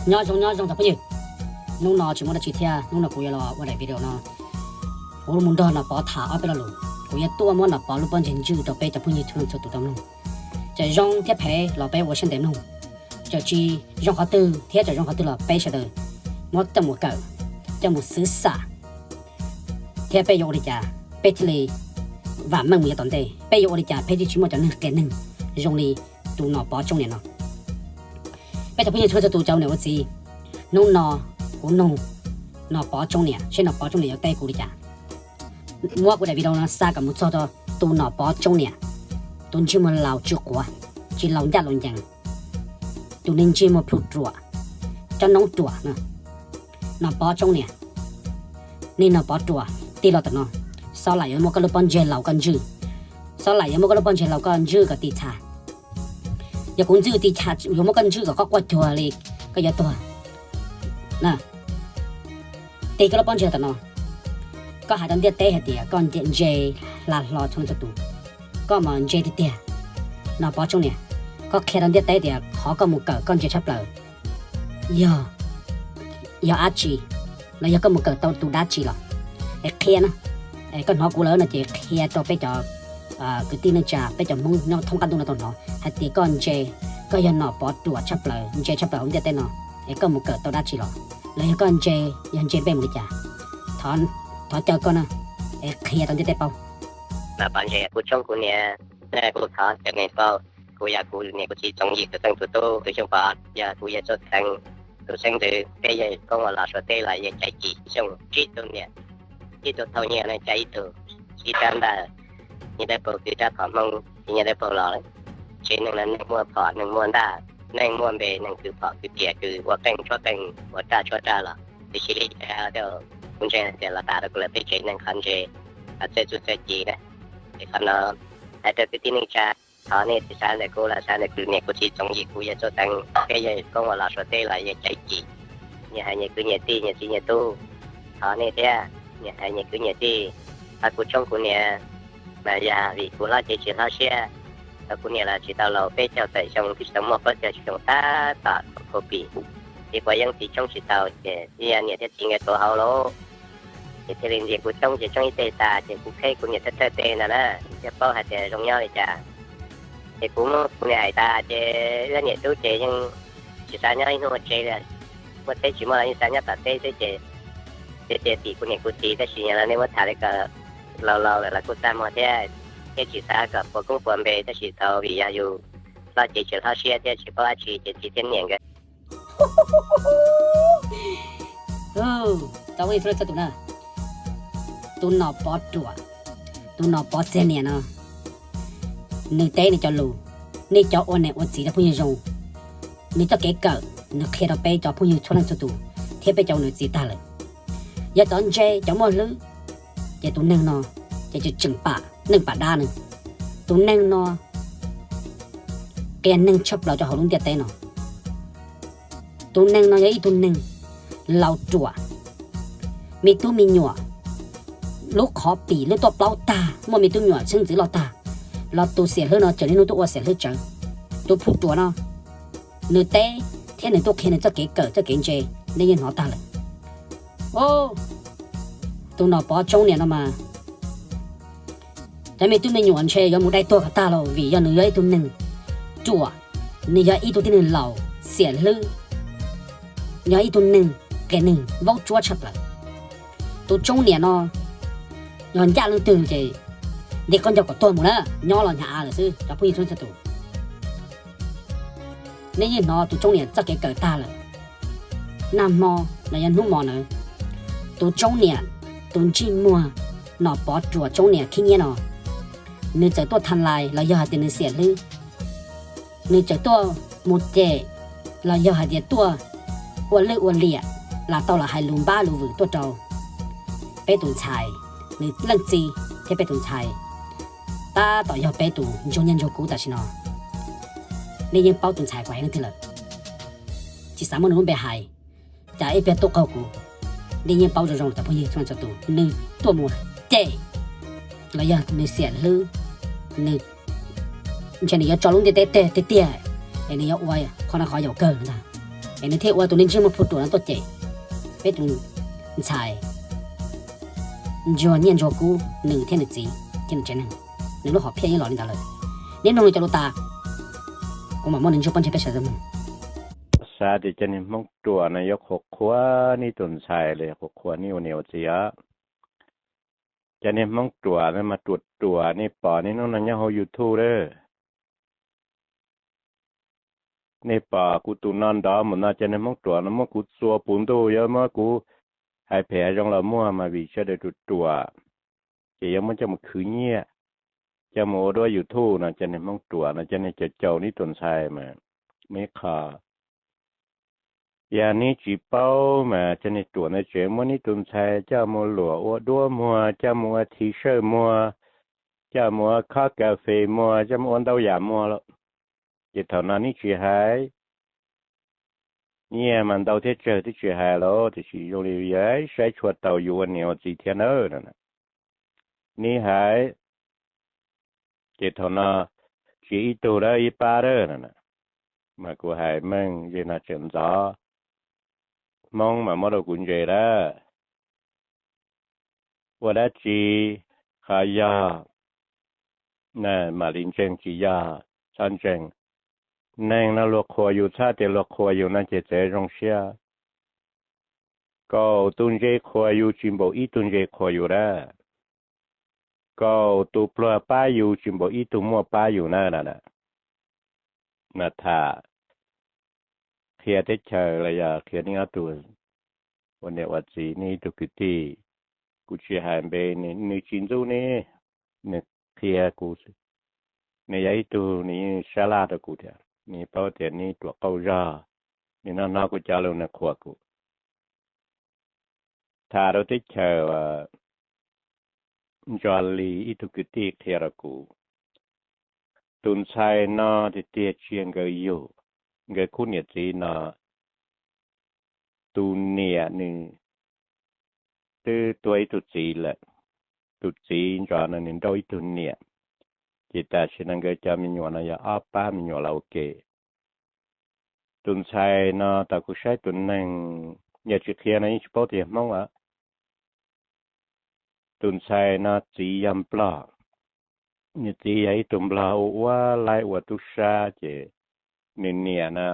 Nyob zoo nyob zoo cov phooj ywg, hnub no tsis muaj dab tsi thiab, hnub no kuv yuav los ua daim video no, kuv mus nrog Nom Pov tham ob peb lo lus. Kuv yuav tuaj muab Nom Pov lub pob ntseg ntswj rau peb cov phooj ywg txhua leej txhua tus tau mloog. Txawm zoo thiab phem los peb ua siab ntev mloog, txawm tsis zoo qhov twg thiab txawm zoo qhov twg los peb sawv daws muab coj mus kawm, coj mus xwv xam, thiab peb yuav ua li cas peb thiaj li vam meej mus yav tom ntej, peb yuav ua li cas peb thiaj tsis muaj cov neeg qias neeg zoo li tus Nom Pov Tsoob Niam no. Peb cov phooj ywg txhua txhua tus cov niam ua txiv, hnub no kuv nug Nom Pov Tsoob Niam seb Nom Pov Tsoob Niam yuav teb kuv li cas. Muab kuv daim video no xa kom mus txog rau tus Nom Pov Tsoob Niam, tus ntsej muag laus tsw quav, tsis laus ncaj laus ncees, tus neeg ntsej muag plhu ruam, cov noob ruam no. Nom Pov Tsoob Niam, nej Nom Pov ruam, tig los tom no, xob laim yuav muab koj lub pob ntseg laus koj ntswj, xob laim yuav muab koj lub pob ntseg laus koj ntswj kom tiv txha. Yog kuv ntswj tiv txha yuav muab koj ntswj kom koj quaj cuag li koj yuav tuag. Tig koj lub pob ntseg tom no, koj hais rau ntiaj teb hais tias koj ntse hla hlo txhua leej txhua tus, koj mas ntse tiag tiag. Nom Pov Tsoob Niam, koj qhia rau ntiaj teb tias qhov koj mus kawm koj ntse tshaj plaws yog, yog dab tsi, los yog koj mus kawm tau tus dab tsi los, es qhia na. Es koj hnov kuv lawm no ces qhia rau peb cov kwv tij neej tsa, peb cov Hmoob nyob thoob qab ntuj no tau hnov hais tias koj ntse, koj yog Nom Pov ruam tshaj plaws, ntse tshaj plaws hauv ntiaj teb no, es koj mus kawm tau dab tsi los, los yog koj ntse, yog ntse npe mus li cas, thov caw koj na, es qhia rau ntiaj teb paub. Nom Pov ntse kuv tshoob kuv niam, kuv thov caw nej paub, kuv yog kuv niam kuv txiv Txoov Yim tus xeeb tus tub tus xyooj Pov, yog kuv yawg Txuj Xeeb tus xeeb ntxwv, peb yawg koob ua los Suav teb los yawg Caiv Cim xyooj tsib tug niam, ib tug thauj nyiaj neej tsa ib tug, ib rab ntaj, nyiaj dawb paug kwv rab phom Hmoob, nyiaj dawb paug los lawm. Tsev neeg no neeg muaj phom neeg muaj ntaj, neeg muaj npe neeg kwv phom kwv riam kwv ua qeej tshuab qeej ua raj tshuab raj los, tiam sis li cas kuv ntseeg hais tias los tas rau kuv lawm peb tsev neeg qhov ntse, qhov txawj txuj txawj ci na. Es qhov no hais rau kwv tij neej tsa, thov nej tsis xav ntawm kuv los xav ntawm kuv niam kuv txiv Txoov Yim kuv yawg Txuj Xeeb, peb yawg koob ua los Suav teb los yawg Caiv Cim, nyias hais nyias kwv nyias tij nyias txiv nyias tub, thov nej thiab, nyias hais nyias kwv nyias tij. Qhov kuv tshoob kuv niam mas yog vim kuv hlob cev tsis hlob siab, thaum kuv niam los tsis tau laus peb caug tawm xyoo twb tsis tau muaj plaub caug xyoo tab tom khaus pim, ces quav yeeb txiv tshoob tsis tau ces yog niam thiab txiv nkawd tuav hauv lauj. Ces thiaj li ntxias kuv tshoob ces tshoob ib teg tas ces kuv qheb kuv niam thawj thawj teg ntag na, thiaj paub hais tias zoo nyob li cas. Ces kuv muab kuv niam hais tas ces wb niam tub ces yeej tsis xav nyob ib hnub ua tsev li, muaj teb tsis muaj los yeej xav nyob tom teb xwb ces, ces tias tim kuv niam kuv txiv tab sis yog los nej muab tham li kom laus laus lawm los kuj txaj muag thiab, thiaj tsis xav kom puas koob puas npe tab sis thaum vim yog yus hlob cev tsis hlob siab thiab tsis paub dab tsi ces txiv thiab niam nkawd Tau ib txhua leej txhua tus na, tus Nom Pov ruam, tus Nom Pov txiag niam no, nws teb nws cov lus, nej cov ua niam ua txiv cov phooj ywg zoo, nws txoj kev kawm nws qhia rau peb cov phooj ywg txhua leej txhua tus thiab peb cov ua niam txiv tag lawm. Yog cov ntse cov muaj hlwb, ces tus neeg no ces tseem pam neej pam dab ne. Tus neeg no qias neeg tshaj plaws rau hauv lub ntiaj teb no. Tus neeg no yog ib tug neeg laus ruam, me tub me nyuam lub qhov pim lub tuaj plaub tag, muaj me tub me nyuam xeeb ntxwv loj tag, los tus xiam hlwb no tseem niaj hnub tuaj ua xiam hlwb tsawv. Tus phu ruam no, nws teb thiab nws tuaj qhia nws txoj kev kawm txoj kev ntse, nej yeej hnov tag lawm. Tus Nom Pov Tsoob niam no mas, cov me tub me nyuam ntshe yuav mus dai tuag kom tag los vim yog nws yog ib tug neeg ruam, nws yog ib tug tib neeg laus xiam hlwb, yog ib tug neeg qias neeg vaub tsuab tshaj plaws. Tus Tsoob niam no yog ncaj leej twg ces nti qaub ncaug kom tuag mus na, nyob los hnyav av lawm xwb cov phooj ywg txhua leej txhua tus. Nej yeej hnov tus Tsoob niam txoj kev kawm tag lawm. Nag hmo los yog hnub hmo ntawd, tus Tsoob niam, tus ntsej muag Nom Pov ruam Tsoob niam khib nyiab no, nws txawm tuaj tha lais los yog hais tias nws xiam hlwb, nws txawm tuaj mus cem los yog hais tias tuaj ua lwj ua liam, lam tau los hais lus npab lus vwm tuaj rau peb tus ntxhais, nws leej txiv thiab peb tus ntxhais, tab tom yog peb tus ntsuag nyiaj ntsuag kub tam sim no. Nej yeej paub tus ntxhais kuv hais leej twg lawm, tsis xav muab nws lub npe hais, cas ib pliag tuaj qaug kuv. Nej yeej paub zoo zoo cov phooj ywg txhua leej txhua tus, nws tuaj mus cem los yog nws xiam hlwb, nws ntshe nws yuav tso lub ntiaj teb tiag tiag, es nws yuav ua qhov no qhov yaum kawg ntag. Es nws thiaj ua tus neeg ntsej muag plhu ruam no tuaj cem peb tus ntxhais ntsuag nyiaj ntsuag kub, nws thiab nws txiv thiab nws tsev neeg. Nws lub hom phiaj yeej los li ntawd lawm. Neb mloog li cov lus tas, kuv mam muaj nws ntsug poj ntseg peb sawv daws mloog. Xav tias cov niag Hmoob ruam no yuav qhuas qhuas neb tus ntxhais los qhuas qhuas neb ua niam ua txiv os. Cov niag Hmoob ruam no mas ruam ruam, nej pom nej hnub no nyob hauv YouTube lawm. Nej pom kuv tus no nrov mus no, cov niag Hmoob ruam no muab kuv txua puv ntuj, yuav muab kuv hais phem hais zoo los muaj, mas vim sawv daws ruam ruam, ces yuav muab coj mus khwv nyiaj, coj mus ua duab YouTube no. Cov niag Hmoob ruam no, cov niag caum caum neb tus ntxhais mas muaj ib qho, yog neb tsis paub mas cov niag ruam ntawd tseem muab neb tus ntxhais coj mus luam ua duab muag, coj mus ua thi sawj muag, coj mus ua khob kas fes muag, coj mus ua ntau yam muag lawm. Ces thaum no neb tsis hais, nyiaj mas ntau thiab tsawg twb tsis hais los, tiam sis zoo li yog saib tshua tau yus ua niam ua txiv thiab nawb no. Neb hais, ces thaum no tsis ib tug dab ib pab dab no, mas kuv hais meej zej no tseem ntxov, Hmoob mas muab rau kuv ntse dab, ua dab tsi qhov yog mam li ntseeg, tsis yog txhob ntseeg. Neeg no luag qhuas yus txhob tias luag qhuas yus no ces txawm zoo siab. Kaum tus ntse qhuas yus tsis npaum ib tug ntse qhuas yus dab. Kaum tus pluag pab yus tsis npaum ib tug muaj pab yus na. Mas tham qhia teb chaws los yog qhia neb ob tug ua niam ua txiv, neb ib tug kwv tij, kuv tsis hais npe, nws tsis ntxub neb, nws qhia kuv xwb. Nws yog ib tug nws yeej sab laj rau kuv thiab, nws paub tias neb ruam qaug zog, nws hnov hnov kuv cov lus nws qhuas kuv. Tham rau teb chaws, Ntso Lis ib tug kwv tij qhia rau kuv, tus ntxhais no tiag tiag tsis yog nkawd yug, nkawd khub niam txiv no, tus niam nws twb tuag ib tug txiv lawm, tus txiv Ntso no nws nrauj ib tug niam, ces tam sim no nkawd cov me nyuam no yog ob pab me nyuam los ua ke. Tus ntxhais no tau kuv saib tus neeg, yog tsis qhia no yeej tsis paub tias yog Hmoob os. Tus ntxhais no txiv yog Nplog, nws txiv yog ib tug Nplog ua ua laib ua tub sab, ces nws niam no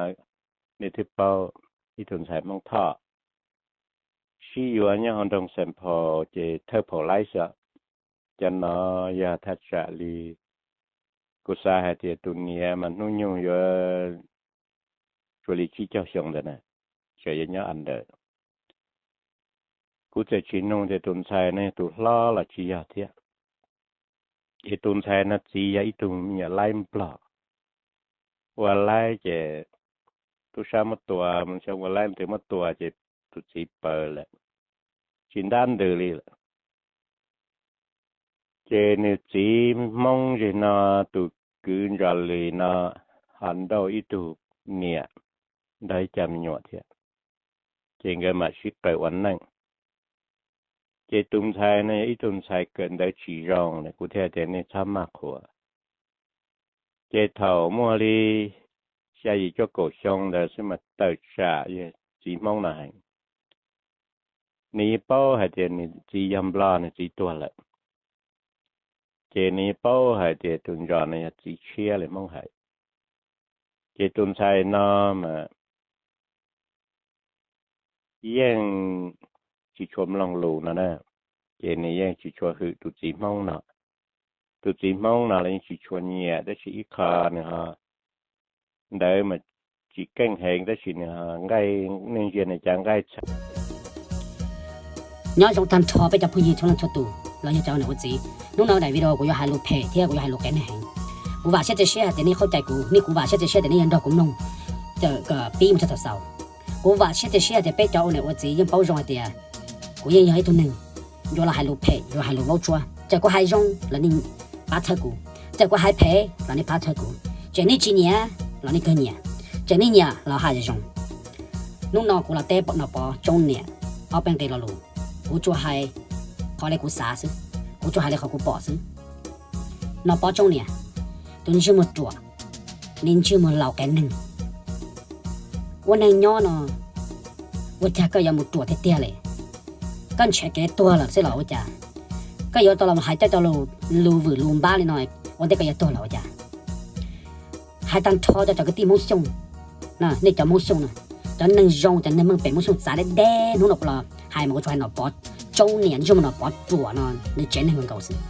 nej twb paub, ib tug ntxhais Hmoob Thoj, sib yuav nyob hauv nroog Xeem Phaus ces thawj phaum laib xwb. Cov no yog thaj tsam li, kuv xav hais tias tus niam mas hnub nyoog yuav tsuas li tsib caug xyoo ntawd na, tseem yuav nyob a ntawd. Kuv txawm tsis nug tias tus ntxhais no yog tus hlob los tsis yog thiab. Es tus ntxhais no txiv yog ib tug me nyuam laib Nplog, ua laib ces tub sab muab tua, mus ua laib mus twg muab tua ces tus txiv paws lawm, tsis ntab ntws li lawm. Ces nws txiv Hmoob zig no, tus kwv Ntso Lis no ho nrauj ib tug niam nrog ib co me nyuam thiab, ces nkawd mam sib qaws ua neej. Ces tus ntxhais no yog ib tug ntxhais kawm ntawv tsis zoo, kuv thiaj tias nej txhob maj qhuas. Ces thaum muaj li xya yim cuaj kaum xyoo ntawd xwb mas tawm tsam yog txiv Hmoob no heev. Nws yeej paub hais tias nws txiv yog Nplog, nws txiv tuag lawm. Ces nws yeej paub hais tias tus Ntso no yog txiv tshiab li Hmoob hais. Ces tus ntxhais no mas yeej tsis tshua mloog lus no na, ces nws yeej tsis tshua hwm tus txiv Hmoob no. Tus txiv Hmoob no los yeej tsis tshua nyiam, tab sis ib qho nws ho, ntawd mas tsis keej heev tab sis nws ho nqaij, nej ntsia nws cov nqaij txha. Nyob zoo tag nrho peb cov phooj ywg txhua leej txhua tus los yog cov niam ua txiv, hnub no daim video kuv yuav hais lus phem thiab kuv yuav hais lus qias neeg heev. Kuv vam siab txias siab hais tias nej qhaub cai kuv, nej kuv vam siab txia siab tias nej yuav nrog kuv mloog, pib mus txog thaum xaus. Kuv vam siab txia siab hais tias peb cov ua niam ua txiv yeej paub zoo hais tias kuv yeej yog ib tug neeg yuav los hais lus phem, yuav hais lus vaub tsuab. Txawm kuv hais zoo los nej pab txhawb kuv, txawm kuv hais phem los nej pab txhawb kuv, txawm nej tsis nyiam los nej kawg nyiam, txawm nej nyiam los hais zoo. Hnub no kuv los teb Nom Pov tsoob niam, ob peb nqe lo lus. Kuv tsuas hais qhov li kuv xav xwb, kuv tsuas hais li qhov kuv pom xwb. Nom Pov tsoob niam, tus ntsej muag ruam, nej ntsej muag laus qias neeg. Ua neeg nyob no ua cas koj yuav mus ruam tiag tiag li? Koj ntshaw kev tuag lawm xwb los ua cas? Koj yuav tau los hais coj cov lus vwm lus npab li no, ua ntej koj yuav tuag los ua cas? Hais tag nrho cov cov kwv tij Hmoob Xyooj, nej cov Hmoob Xyooj no, cov neeg zoo cov neeg meej pem Hmoob Xyooj txav deb deb hnub no kuv los hais mas kuv tsuas hais Nom Pov Tsoob niam ntsej muag Nom Pov ruam no nws tsev neeg nkaus xwb.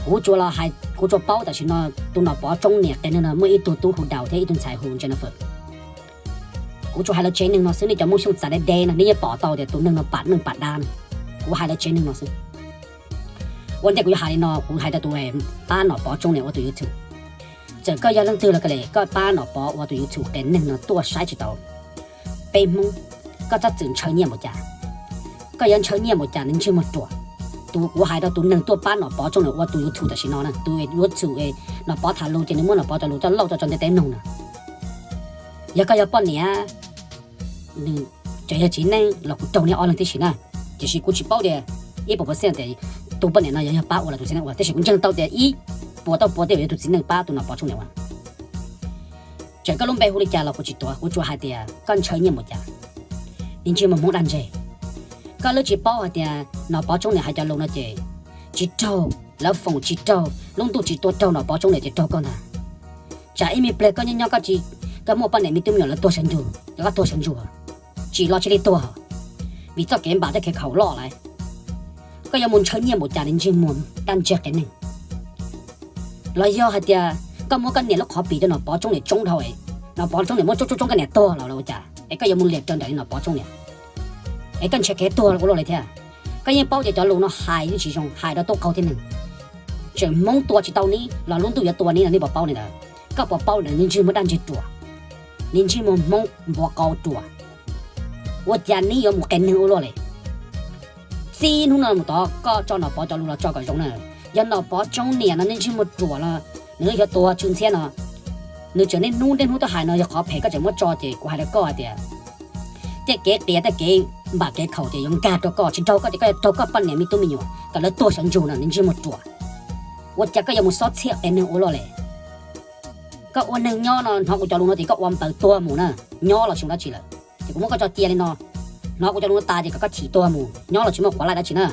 Kuv tsuas los hais kuv tsuas paub tam sim no tus Nom Pov Tsoob niam qias neeg no muaj ib tug tub hu Daus thiab ib tug ntxhais hu Jennifer. Kuv tsuas hais lawv tsev neeg no xwb, nej cov Hmoob Xyooj txav deb deb no nej yeej pom tau tias tus neeg no pam neej pam dab no. Kuv hais lawv tsev neeg no xwb. Ua ntej kuv yuav hais li no kuv hais rau tus pab Nom Pov Tsoob niam ua tus YouTube. Txawm koj yog leej twg los koj pab Nom Pov ua tus YouTube qias neeg no tuaj saib tsis tau peb Hmoob, koj txhob txwm ntshaw nyiaj npaum cas. Koj yuav ntshaw nyiaj npaum cas nws ntsej muag ruam. Tus kuv hais rau tus neeg tuaj pab Nom Pov Tsoob niam ua tus YouTube tam sim no na, tus YouTube Nom Pov tham lus ces nws muab Nom Pov cov lus coj lauj coj tso ntiaj teb mloog na. Yog koj yog poj niam, nws tseem yog txiv neej los kuv raug neb ob leeg tib si na. Tiam sis kuv tsis paub tias ib puas percent tias tus poj niam no yog yog pab ua los tus txiv neej ua, tiam sis kuv ntseeg tau tias ib puas tawm puas tej yog tus txiv neej pab tus Nom Pov Tsoob niam ua. Txawm koj lub npe hu li cas los kuv tsis tuav, kuv tsuas hais tias koj ntshaw nyiaj npaum cas, nws ntsej muag Hmoob dab ntseg. Koj lub tsis paub hais tias Nom Pov Tsoob niam hais cov lus no ces tsis raug, lawv foom tsis raug, lub ntuj tsis tua raug Nom Pov Tsoob niam ces raug koj ntag. Tsam ib me pliag koj nyob nyob koj tsis, koj muaj poj niam me tub me nyuam lawv tuag sawv ntsug, lawv tuag sawv ntsug, tsim los cia li tuag, vim txoj kev npam txoj kev khaum loj lawm. Koj yuav mus ntshaw nyiaj npaum cas li ntsej muag dab ntseg qias neeg. Los yog hais tias koj muab koj niam lub qhov pim rau Nom Pov Tsoob niam tsoob dhau, Nom Pov Tsoob niam muab tsoob tsoob tsoob koj niam tuag los ua cas es koj yuav mus liam raws nraim li Nom Pov Tsoob niam? Es koj ntshaw kev tuag ua luaj li thiab. Koj yeej paub tias cov lus no hais yeej tsis zoo, hais rau tub qaug thiab neeg. Tseem Hmoob tua tsis tau neb los lub ntuj yuav tua neb no, nej puas paub li ntawd? Koj puas paub li ntawd? Neb ntsej muag dab ntseg ruam, neb ntsej muag Hmoob npuav qau ruam. Ua cas neb yuav mus qias neeg ua luaj li? Txij hnub no mus tod koj tso Nom Pov cov lus los tso kom zoo na. Yog Nom Pov Tsoob niam no neb ntsej muag ruam los nws yuav tuag tsw ntxhiab no. Nws tseem niaj hnub niaj hnub tuaj hais no yog qhov phem koj tseem muab tso ces kuv hais rau koj hais tias tej kev qias tej kev npam kev khaum ces yuav nkag rau koj, tsis raug koj ces koj yuav raug koj poj niam me tub me nyuam kom lawv tuag sawv ntsug no, neb ntsej muag ruam. Ua cas koj yuav mus xob txhiaj qias neeg ua luaj li? Koj ua neeg nyob no hnov kuv cov lus no ces koj ua npaws tuag mus na, nyob los tsis ua dab tsi lawm. Ces kuv muab koj tso cia li no, hnov kuv cov lus no tas ces kom koj chim tuag mus, nyob los tsis muaj quav laij dab tsi na.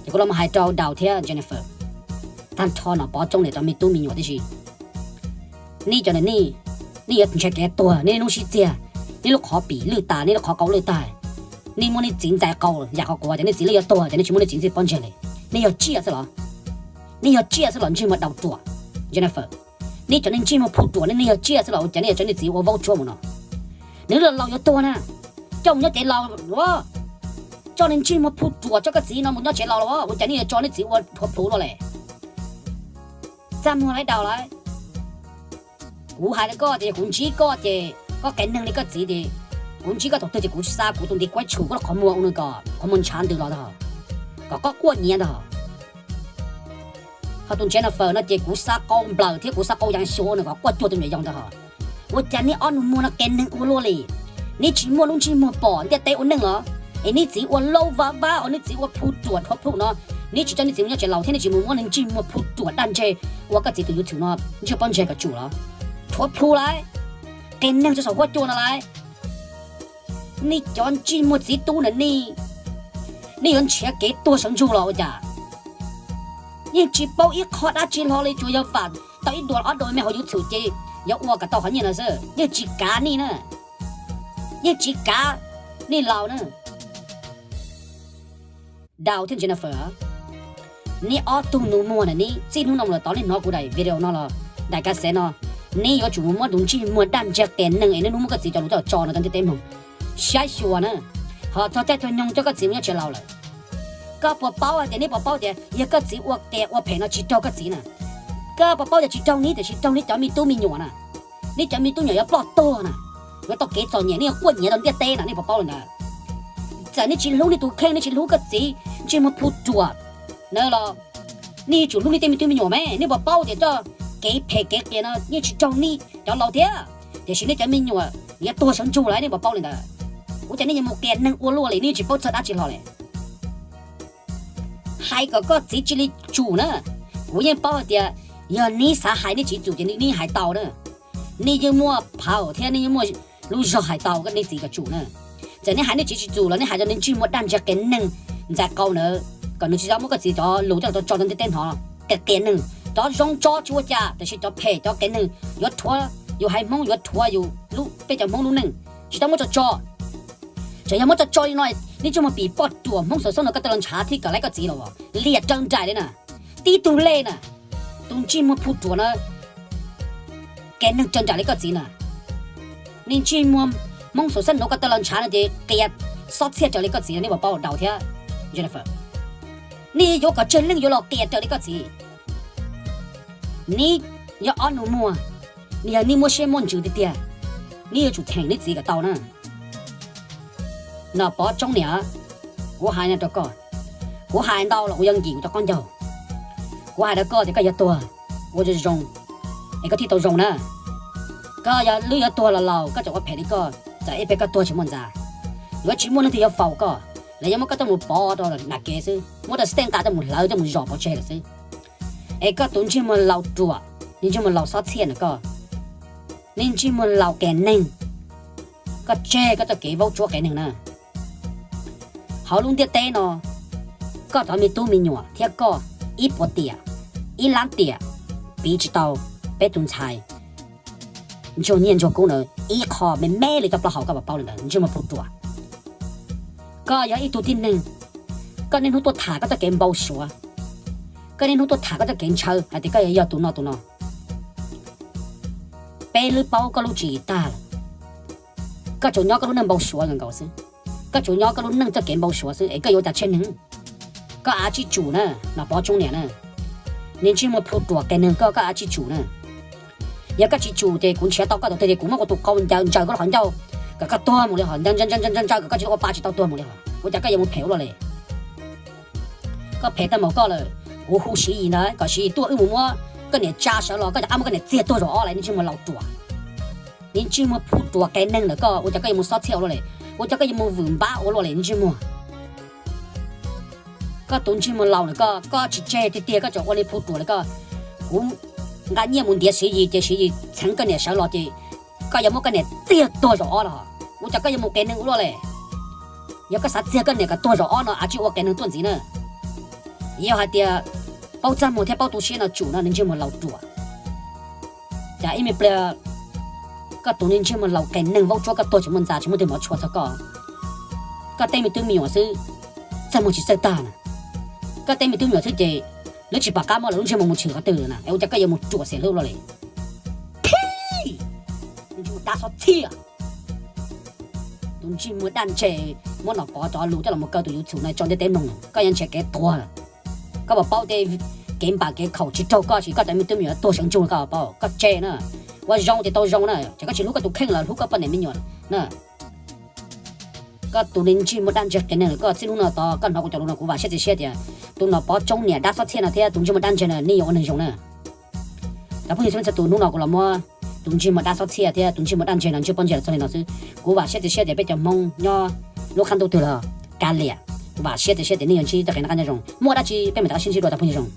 Ces kuv los mus hais rau Daus thiab Jennifer, tag nrho Nom Pov Tsoob niam cov me tub me nyuam tib si, neb cov, neb yuav ntshaw kev tuag, neb lub sib txiag, neb lub qhov pim lwj tas, neb lub qhov qau lwj tag. Neb muab neb txiv ntxais qau yam qhov quav ces neb txiv lub yuav tuag ces neb tsis muab neb txiv ntxig pob ntseg li. Neb yog tsiaj xwb los? Neb yog tsiaj xwb los ntsej muag dau ruam? Jennifer, neb cov neeg ntsej muag phu ruam, neb yog tsiaj xwb los ua cas neb yuav tso neb txiv ua vaub tsuab mus no? Nws los laus yuav tuag na, coj mus nyob tsev laus los? Coj nws ntsej muag phu ruam, coj koj txiv no mus nyob tsev laus los ua cas neb yuav tso neb txiv ua dhuav plhu luaj li? Txaj muag laiv Daus lawm. Kuv hais li koj ces kuv ntsib koj ces koj qias neeg li koj txiv ces kuv ntsib koj thaum twg ces kuv xa kuv tus ntiv kuaib tshum koj lub qhov muag ua nws kom qhov muag ntshav ntws los ntag, kom koj quaj nyiav ntag. Ho tus Jennifer no ces kuv xa qau nplawm thiab kuv xa qau yas xyuas ua nws kom quaj cuag tus nyuam yaus ntag. Ua cas neb ob nus muag no qias neeg ua luaj li? Neb tsis muaj lub ntsej muag pom ntiaj teb ua neej los? Es neb txiv ua laub vab vab os, neb txiv ua phu ruam dhuav plhu no, neb tsis coj neb txiv mus nyob tsev laus thiab neb tsis mus muab nws ntsej muag phu ruam daj ntseg ua koj txiv tus YouTube no ntsej pob ntseg kom tsum los? Dhuav plhu lawm, qias neeg tso saum huab cua no lawm. Nej cov ntsej muag txiv tub na, nej, nej yuav nrhiav kev tuag sawv ntsug los ua cas? Yeej tsis paub ib qho dab tsi hlo li, tsuas yog vam tau ib duas ob duas me hauv YouTube ces yuav ua kom tau qhov nyiaj no xwb, yeej tsis kav nej na, yeej tsis kav nej laus na. Daus thiab Jennifer, neb ob tug nus muag na, neb txij hnub no mus los tod neb hnov kuv daim video no los daim ka xev no, neb yuav tsum mus muab tus ntsej muag daj ntseg qias neeg es neb hnub muab koj txiv cov lus coj tso no rau ntiaj teb mloog saib xyuas na. Ho txog caij txog nyoog coj koj txiv mus nyob tsev laus lawm, koj puas paub hais tias, neb puas paub tias yog koj txiv ua qias ua phem no tsis raug koj txiv na? Koj puas paub tias tsis raug neb tiam sis raug neb cov me tub me nyuam na? Neb cov me tub me nyuam yuav ploj tuag na, yuav tau kev txom nyem, neb yuav quaj nyiav rau ntiaj teb na, neb puas paub li ntawd? Txawm neb tsis hlub neb tus kheej, neb tsis hlub koj txiv ntsej muag phu ruam na los, neb yuav tsum hlub neb tej me tub me nyuam me. Neb puas paub tias txoj kev phem kev qias no yeej tsis raug neb cov laus thiab, tiam sis neb cov me nyuam yuav tuag sawv ntsug lawm, neb puas paub li ntawd? Ua cas neb yuav mus qias neeg ua luaj li, neb yeej tsis paub txog dab tsi hlo li. Hais kom koj txiv cia li tsum na. Kuv yeej paub hais tias yog neb xav hais neb txiv tsum ces neb hais tau na. Nej yeej muaj phaum thiab nej yeej muaj lub zog hais tau nej txiv kom tsum na. Txawm nej hais nej txiv tsis tsum los nej hais rau niag ntsej muag daj ntseg qias neeg ntxais qau ntawd kom nws tsis txhob muab koj txiv cov lus coj los tso rau ntiaj teb hnov. Qias qias neeg, cov zoo tso tsis ua cas, tiam sis cov phem cov qias neeg yuav rhuav yus haiv Hmoob, yuav rhuav yus peb cov Hmoob lub neej, tsis tau muab tso tso. Txawm yog muab tso tso li no, nej ntsej muag pim poj ruam Hmoob xaum xab nuav ko taw los ntshav thiab kom laib koj txiv los, liam raws nraim li na. Tib tug lej na, tus ntsej muag phu ruam na, qias neeg raws nraim li koj txiv na. Nej ntsej muag Hmoob xaum xab nuav ko taw los ntshav no ces qias xob txhiaj raws li koj txiv no, nej puas paub daus thiab Jennifer? Nej yuav kom tsawg leej yuav los qias raws li koj txiv? Neb yog ob nus muag, nws yog neb muab siab muab ntsws tiag tiag, neb yuav tsum cheem neb txiv kom tau na. Nom Pov Tsoob niam, kuv hais no rau koj, kuv hais ntau los kuv yuav nkim kuv cov qaub ncaug. Kuv hais rau koj tias koj yuav tuag, ua zoo zoo, es koj thiaj tau zoo na. Koj yog lub yuav tuag los laus koj tseem ua phem li koj, txawm ib pliag koj tuag tsis muaj ntxa, yuav tsis muaj leej twg yuav faus koj, lawv yuav muab koj coj mus pov rau nram kev xwb, muab rau xeej nqa coj mus hlawv coj mus zom pov tseg lawm xwb. Es koj tus ntsej muag laus ruam, niag ntsej muag laus xob txhiaj na koj, niag ntsej muag laus qias neeg, koj tseg koj txoj kev vaub tsuab qias neeg na. Hauv lub ntiaj teb no, koj cov me tub me nyuam thiab koj ib puas tiam, ib lab tiam, piv tsis tau peb tus ntxhais ntsuag nyiaj ntsuag kub ntawd ib qho me me li cov plaub hau koj puas paub li ntawd, ntsej muag phu ruam. Koj yog ib tug tib neeg, koj niaj hnub tuaj tham koj txoj kev npau suav, koj niaj hnub tuaj tham koj txoj kev ntshaw hais tias koj yog tus no tus no. Peb lub paub koj lub tswv yim tag lawm. Koj tsuas nyob koj lub neej npau suav nkaus xwb, koj tsuas nyob koj lub neej txoj kev npau suav xwb es koj yuav ua cas tsheej neeg? Koj av tsij tsum na, Nom Pov Tsoob niam na. Niag ntsej muag phu ruam qias neeg koj, koj av tsij tsum na. Yog koj tsis tsum ces kuv nrhiav tau koj tus twg ces kuv muab kuv tus qau ncaws ntsaws koj lub qhov ncauj kom koj tuag mus li hos, ntsaws ntsaws ntsaws ntsaws kom koj tsis tau ua pa tsis tau tuag mus li hos. Ua cas koj yuav mus phem ua luaj li? Koj phem tag npaum koj lawm, kuv hu Siv Yis ntawd kom Siv Yis tuaj wb mus muab koj niam tsa sawv los, koj rov qab muab koj niam txiag tuag zaum ob lawm, niag ntsej muag laus ruam. Niag ntsej muag phu ruam qias neeg ntawm koj, ua cas koj yuav mus xob txhiaj ua luaj li? Ua cas koj yuav mus vwm npab ua luaj li niag ntsej muag? Koj tus ntsej muag laus ntawm koj, koj tsis tseg tiag tiag koj tseem ua niag phu ruam li koj. Kuv nqa nyiaj mus ntiav Siv Yis ces Siv Yis txheev koj niam sawv los ces koj yuav muab koj niam txiag tuag zaum ob los. Ua cas koj yuav mus qias neeg ua luaj li? Yog koj xav txiag koj niam kom tuag zaum ob no av tsij ua qias neeg tuaj ntxiv na. Yog hais tias paub txaj muag thiab paub tu siab no tsum no niag ntsej muag laus ruam. Cas ib me pliag koj tus niag ntsej muag laus qias neeg vaub tsuab koj tuag tsis muaj ntxa tsis muaj twg mov tshua txog koj. Koj tej me tub me nyuam xwb, txaj muag tsis txawj tag na. Koj tej me tub me nyuam xwb ces lawv tsis pom qab muab lawv lub ntsej muag mus tshwm qhov twg na, es ua cas koj yuav mus ruam xiam hlub luaj li? Phij! Dab xob txhiaj! Tus ntsej muag daj ntseg, muab Nom Pov cov lus coj los mus kaw tus YouTube no tso ntiaj teb mloog, koj yuav nrhiav kev tuag. Koj puas paub tej kev npam kev khaum tsis raug koj es koj cov me tub me nyuam tuag sawv ntsug koj puas paub? Koj tseg na. Ua zoo ces tau zoo na, ces koj tsis hlub koj tus kheej los hlub koj poj niam me nyuam na. Koj tus niag ntsej muag daj ntseg qias neeg, koj txij hnub no tod koj hnov kuv cov lus no kuv vam siab txias siab tias tus Nom Pov Tsoob niam dab xob txhiaj no thiab tus ntsej muag daj ntseg no nej yuav ua neeg zoo na. Cov phooj ywg txhua leej txhua tus, hnub no kuv los muab tus ntsej muag dab xob txhiaj thiab tus ntsej muag daj ntseg no ntsib pob ntseg los txog li no xwb. Kuv vam siab txias siab tias peb cov Hmoob nyob lub qab ntuj twg los kav liam. Kuv vam siab txias siab tias nej yuav ntsib txoj kev noj qab nyob zoo. Muaj dab tsi peb mam rov qab sib ntsib dua cov phooj ywg zoo.